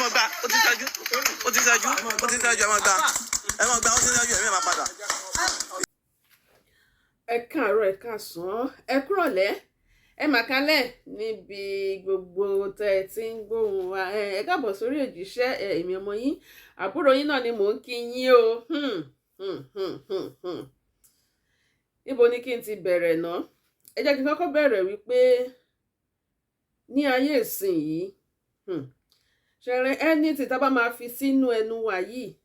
Máa gbá, ó ti ṣáájú, ó ti ṣáájú, ó ti ṣáájú. Ẹ máa gbá, ẹ máa gbá, ó ti ṣáájú. Ẹ̀mí ẹ̀ máa padà. Ẹ káàárọ̀, ẹ káàsán, ẹ kúrọ̀lẹ́, ẹ mà kálẹ̀ níbi gbogbo tẹ́ ẹ ti ń gbóhùn wa. Ẹ káàbọ̀ sórí òjíṣẹ́. Ẹ èmi ọmọ yín, àbúrò yín náà ni mò ń kí yín o. Ibo ni kí n ti bẹ̀rẹ̀ ná? Ẹ jẹ́ kí n kọ́kọ́ bẹ̀rẹ̀ wípé ní ayé ìsìn yìí, ṣẹ̀rẹ̀ anything tá a bá máa fi sínú ẹnu wa yìí,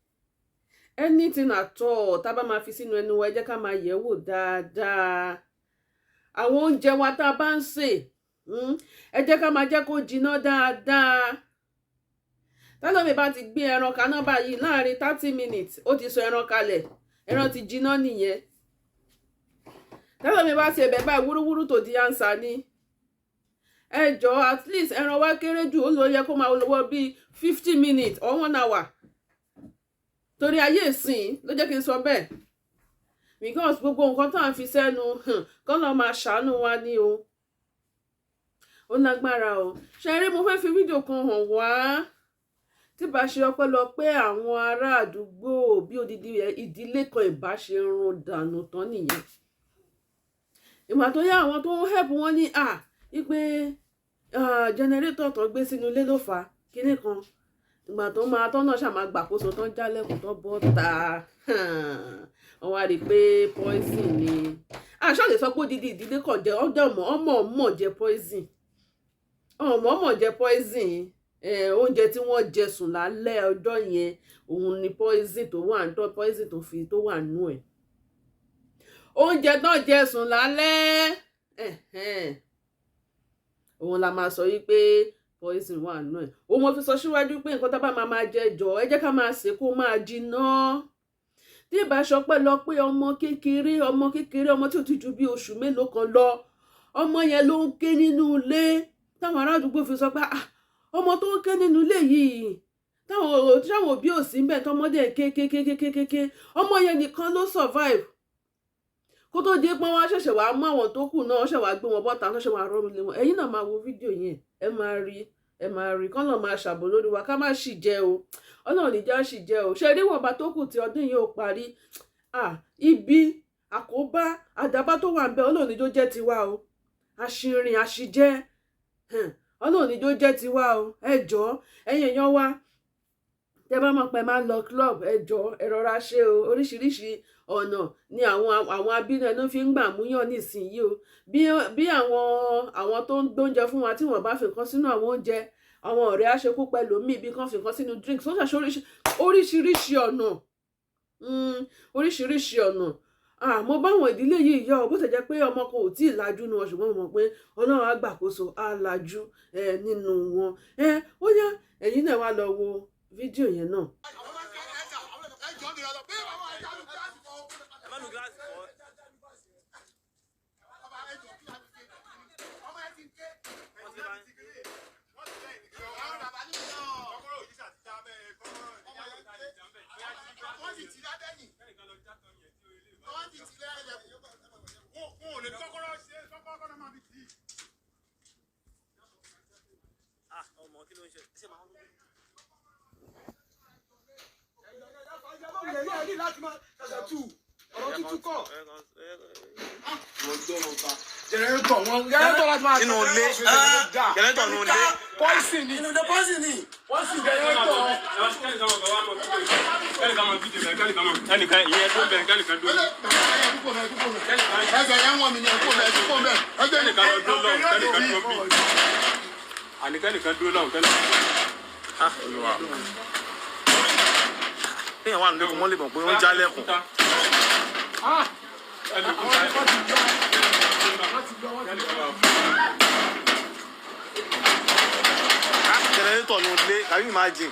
anything at all tá a bá máa fi sínú ẹnu wa, ẹ jẹ́ ká máa yẹ̀ wò dáadáa. Àwọn oúnjẹ wa tá a bá ń sè, ẹ jẹ́ ká máa jẹ́ kó jiná dáadáa. Tálọ́mì bá ti gbé ẹran kaná báyìí, láàrin 30 minutes, ó ti sọ ẹran kalẹ̀, ẹran ti jiná nìyẹn. Tálọ́mì bá ṣe ẹ̀bẹ̀ báyìí, wúrúwúrú tó di ansa ni. Ẹ jọ, at least ẹran wa kéré jù, ó lọ yẹ kó máa lọ́wọ́ bíi 50 minutes or one hour, torí ayé ìsìn ló jẹ́ kí n sọ bẹ́ẹ̀, because gbogbo nǹkan tó à ń fi sẹ́nu kọ́ lọ́ọ́ máa ṣàánú wa ní o. Ó lágbára o. Ṣe eré, mo fẹ́ fi fídíò kan hàn wá. Tí bá ṣe ọpẹ́lọpẹ́ àwọn ará àdúgbò, bí odidi ìdílé kan ìbá ṣe run dànù tán nìyẹn. Ìgbà tó yá, àwọn tó ń help wọn ní à wípé generator tó gbé sínú ilé ló fà á kinní kan. Ìgbà tó máa tọ́nà ṣàmà gbàkóso tán, jálẹ̀kùn tó bọ́ ta, wọ́n wá rí i pé poison ni. Àṣà lè sọ pé odidi ìdílé kan jẹ ọdọ ọmọ ọmọ ọmọ jẹ poison, ọmọ ọmọ jẹ poison. Oúnjẹ tí wọ́n jẹ sùn lálẹ́ ọjọ́ yẹn, òun ni poison tó wà ní poison tó fi tó wà nú ẹ̀. Oúnjẹ tán jẹ sùn lálẹ́, òun la máa sọ wípé poison wà nù ẹ̀. Òun mo fi sọ síwájú pé nǹkan tá bá máa máa jẹ, jọ, ẹ jẹ́ ká máa sè kó máa jiná. Tí ìbá ṣọpẹ́ lọ pé ọmọ kékeré, ọmọ kékeré, ọmọ tí ò ti ju bí oṣù mélòó kan lọ, ọmọ yẹn ló ń ké nínú ilé, táwọn ará àdúgbò fi sọ pé, "Ah, ọmọ tó ń ké nínú ilé yìí," táwọn òbí ò sí níbẹ̀, tọmọdé ké ké ké ké ké ké, ọmọ yẹn nìkan ló survive. Kó tó di pé wọ́n ṣẹ̀ṣẹ̀ wàá mú àwọn tó kù náà, ṣẹ̀ wàá gbé wọn bọ́ta, ṣẹ̀ wàá rọ́ọ̀mù lé wọn. Ẹ̀yin náà máa wo fídíò yẹn, ẹ máa rí, ẹ máa rí. Kọ́ náà máa ṣàbò lórí wa, ká má ṣì jẹ o. Ọlọ́run níjà ṣì jẹ o. Ṣe rí wọ̀nba tó kù tí ọdún yìí ó parí, ibi àkóbá àdábá tó wà ń bẹ, Ọlọ́run níjó jẹ́ tiwa o. Àṣìrìn àṣìjẹ, Ọlọ́run níjó jẹ́ tiwa o. Ẹ jọ̀ọ́, ẹ̀yin èèyàn wa, tẹ́ bá mọ̀ pé máa ń lọ club, ẹ jọ̀ọ́, ẹ rọra ṣe o. Oríṣiríṣi ọ̀nà ni àwọn abínú ẹnu fi ń gbà múyàn nísìnyí o. Bí àwọn tó ń gbóúnjẹ fún wa, tí wọ́n bá fi nǹkan sínú àwọn oúnjẹ, àwọn ọ̀rẹ́ aṣekú pẹ̀lú míì, bí kan fi nǹkan sínú drinks, wọ́n ṣàṣọ oríṣiríṣi ọ̀nà, oríṣiríṣi ọ̀nà. Ah, mo bá àwọn ìdílé yìí yọ, bó ṣe jẹ́ pé ọmọ kan ò tí ì lajú nu wọn, ṣùgbọ́n mo mọ̀ pé Ọlọ́run á gbàkóso, á lajú nínú wọn. Ó yá, ẹ̀yin náà wá lọ wo fídíò yẹn náà. Ẹ má lu gíláàsì fọ́. Wọ́n ti bá ń. Ah, ọmọ, kí ló ń ṣe? Ṣé màá ń Generator wọn, generator láti máa Nínú ilé, generator nínú ilé. Poison ni, inú ilé poison ni, poison generator. Ẹnìkan ìyẹn tó ń bẹ, kẹ́nìkan dúró. Ẹsẹ̀ yẹn wọ̀n mi ní ẹ̀kọ́ bẹ́ẹ̀, ẹ̀kọ́ bẹ́ẹ̀, ẹgbẹ́ Kẹ́nìkan lọ dúró lọ́hùn, kẹ́nìkan dúró bí. Àní kẹ́nìkan dúró lọ́hùn, kẹ́nìkan. Ah, Olúwa. Téèyàn wà nílé kò mọ́ lè mọ̀ pé ó ń jálẹ̀kùn. Ẹnìkan kẹ́nìkan wà fún. Ah, generator nínú ilé, can you imagine?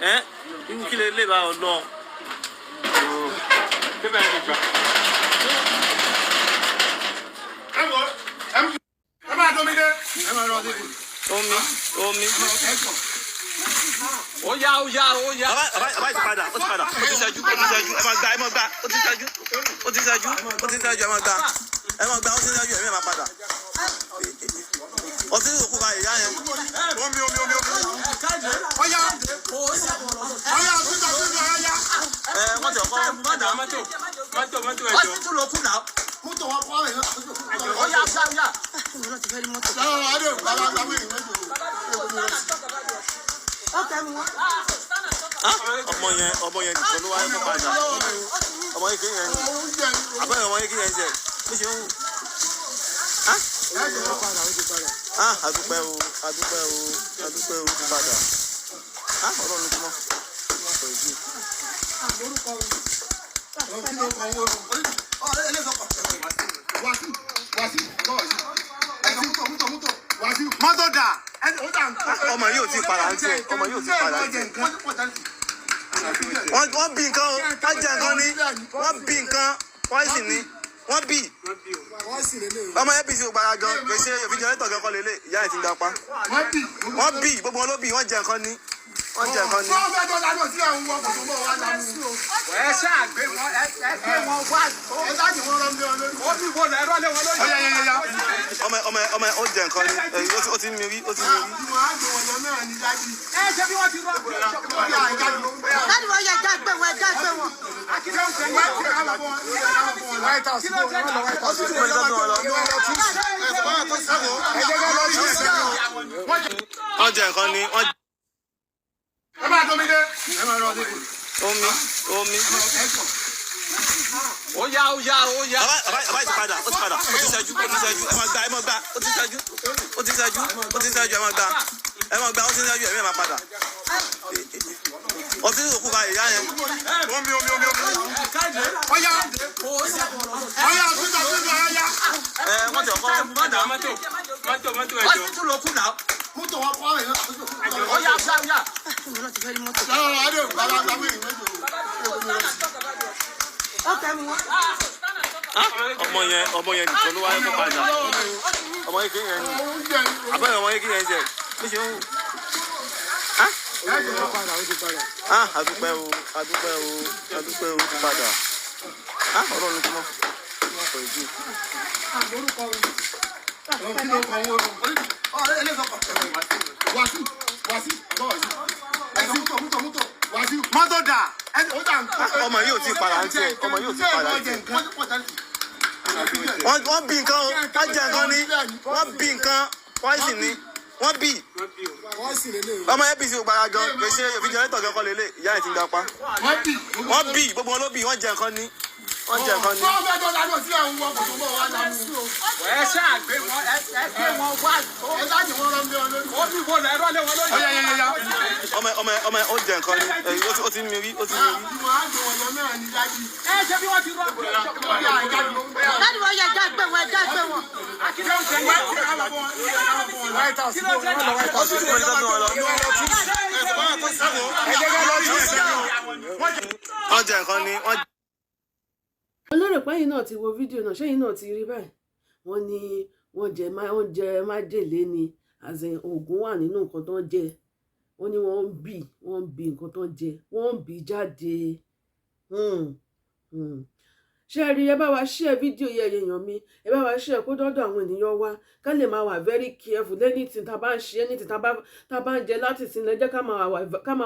Ẹ irú kí lè lè bá ọ lọ. Kébẹ̀ ẹ̀ gbà. Ẹ máa domi dé. Ẹ máa rọ débi. Omi, omi. Ó yá, ó yá, ó yá. Bàbá, bàbá, bàbá ti padà, ó ti padà, ó ti ṣáájú, ó ti ṣáájú. Ẹ máa gbá, ẹ máa gbá, ó ti ṣáájú, ó ti ṣáájú, ó ti ṣáájú. Ẹ máa gbá, ẹ máa gbá, ó ti ṣáájú. Ẹ̀mí ẹ̀ máa padà. Ọtí òkú ba ìyá yẹn. Omi, omi, omi, omi. Ọya. Ọya, túntà, túntà, ọya. Ẹ wọ́n ti ọkọ Mọ́tò, mọ́tò, mọ́tò, mọ́tò, ẹjọ́. Mọ́tò wọn kọ́ ẹ̀. Ọya, ọya. Lọ́wọ́ adé, bàbá, bàbá, ìwé. Ọmọ yẹn nìkan ló wáyé kó padà. Ọmọ yẹn kéèyàn ni àbẹ̀rẹ̀, ọmọ yẹn kéèyàn jẹ bí ṣe ń wù. Ah, adúpẹ́ o, adúpẹ́ o, adúpẹ́ o, ti padà. Ah, Ọlọ́run kú mọ́ ọkọ̀ ìdí. Kí ló kàn wọ́n? Wàsíù, Wàsíù, Wàsíù, Wàsíù. Mọ́tò dà. Ọmọ yìí ò tí ì padà ń tiẹ̀, ọmọ yìí ò tí ì padà ń tiẹ̀. Wọ́n bí nǹkan o, wọ́n jẹ nǹkan ni, wọ́n bí nǹkan, poison ni wọ́n bí. Ọmọ APC ò gbára gan, kì í ṣe òfin jẹrẹ́tọ̀ gan kọ́ lélẹ̀, ìyá ẹ̀ ti ń gapá. Wọ́n bí, gbogbo wọn ló bí, wọ́n jẹ nǹkan ni, wọ́n jẹ nǹkan ni. Wọ́n fẹ́ tó lánàá sí àwọn ọkọ̀ tó bọ̀ wá lánàá. Ẹ ṣáà gbé wọn, ẹ gbé wọn wá. Ẹ sáà jẹ́ wọ́n rán mi lórí. Ó bí wọn lọ, ẹ rọ́lé wọn lórí. Ọya, ya, ya, ya. Ọmọ ó jẹ nǹkan ni. Ó ti ń mi rí, ó ti ń mi rí. Ìwọ̀n á gbé wọn lọ náà ní dájú. Ẹ ṣe bí wọ́n ti rọ́. Daddy wọn yẹ ẹja gbé wọn, ẹja gbé wọn. White House. Kí ló jẹ́ náà? Wọ́n ti tọ́jú wọn lọ. Ẹ jẹ́ ká lọ sí ìsìn. Wọ́n jẹ nǹkan ni wọ́n. Ẹ máa domi dé. Ẹ máa rọ dé. Omi, omi. Ó yá, ó yá, ó yá. Bàbá yìí ti padà, ó ti padà, ó ti ṣẹ́jú, ó ti ṣẹ́jú. Ẹ máa gbá, ẹ máa gbá, ó ti ṣẹ́jú, ó ti ṣẹ́jú, ó ti ṣẹ́jú, ẹ máa gbá, ẹ máa gbá, ó ti ṣẹ́jú, ẹ̀mí ẹ̀ máa padà. Ọtí òkú báyìí, ìyá yẹn. Omi, omi, omi, omi. Ọya. Ọya, túntà, túntà, ọya. Ẹ wọ́n ti ọkọ Mọ́tò, mọ́tò, mọ́tò, mọ́tò, ẹjọ́. Mọ́tò wọn kọ́ ẹ̀. Ọya, ọya. Lọ́wọ́ adé, bàbá, bàbá, ìwé. Ọmọ yẹn nìkan ló wáyé kó padà. Ọmọ yẹn kéèyàn ni àbẹ̀rẹ̀, ọmọ yẹn kéèyàn jẹ bí ṣe ń wù. Ah, adúpẹ́ o, adúpẹ́ o, adúpẹ́ o, ti padà. Ah, Ọlọ́run kú mọ́ ọkọ̀ ìdí. Kí ló kàn wọ́n? Wàsíù, Wàsíù, Wàsíù, Wàsíù. Mọ́tò dà. Ọmọ yìí ò tí ì padà ń tiẹ̀, ọmọ yìí ò tí ì padà ń tiẹ̀. Wọ́n bí nǹkan o, wọ́n jẹ nǹkan ni, wọ́n bí nǹkan, poison ni wọ́n bí. Ọmọ APC ò gbára gan, kì í ṣe òfin jẹrẹ́tọ̀ gan kọ́ lélẹ̀, ìyá ẹ̀ ti ń gapá. Wọ́n bí, gbogbo wọn ló bí, wọ́n jẹ nǹkan ni, wọ́n jẹ nǹkan ni. Wọ́n fẹ́ tó lánàá sí àwọn ọkọ̀ tó bọ̀ wá lánàá. Ẹ ṣáà gbé wọn, ẹ gbé wọn wá. Ẹ sáà jẹ́ wọ́n rán mi lórí. Ó bí wọn lọ, ẹ rọ́lé wọn lórí. Ọya, ya, ya, ya. Ọmọ ó jẹ nǹkan ni. Ó ti ń mi rí, ó ti ń mi rí. Ìwọ̀n á gbé wọn lọ náà ní dájú. Ẹ ṣe bí wọ́n ti rọ́. Daddy wọn yẹ ẹja gbé wọn, ẹja gbé wọn. White House. Kí ló jẹ́ náà? Wọ́n ti tọ́jú wọn lọ. Ẹ jẹ́ ká lọ sí ìsìn. Wọ́n jẹ nǹkan ni wọ́n. Mo lérò pé ẹ̀yin náà ti wo fídíò náà, ṣẹ́yìn náà ti rí báyìí. Wọ́n ní wọ́n jẹ má wọ́n jẹ májèlé ni, as in oògùn wà nínú nǹkan tó ń jẹ. Wọ́n ní wọ́n ń bì nǹkan tó ń jẹ, wọ́n ń bì jáde. Ṣé ẹ rí? Ẹ bá wa share fídíò yẹ, èèyàn mi, ẹ bá wa share kó dọ́dọ̀ àwọn ènìyàn wa, ká lè máa wà very careful anything tá a bá ń ṣe, anything tá a bá ń jẹ láti sin. Ẹ jẹ́ ká máa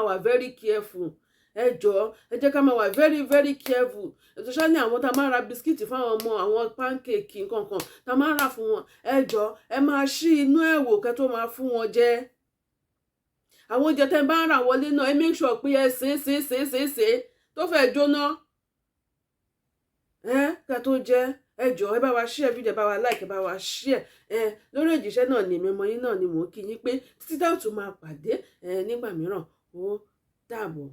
wà very careful. Ẹ jọ̀ọ́, ẹ jẹ́ ká máa wà very very careful, especially àwọn tá a máa ra biscuit fún àwọn ọmọ, àwọn pancake, nǹkan kan tá a máa rà fún wọn. Ẹ jọ̀ọ́, ẹ máa ṣí inú ẹ̀ wò kẹ́ tó máa fún wọn jẹ. Àwọn oúnjẹ tẹ́ ẹ bá ń rà wọlé náà, ẹ make sure pé ẹ sè é, sè é, sè é, sè é, sè é tó fẹ́ jóná ẹ kẹ́ tó jẹ. Ẹ jọ̀ọ́, ẹ bá wa share fídíò, ẹ bá wa like, ẹ bá wa share ẹ lórí òjìṣẹ́ náà ni. Èmi ọmọ yín náà ni mò ń kí yín pé títí tá ò tún máa pàdé ẹ nígbà mìíràn, ó dàbọ̀.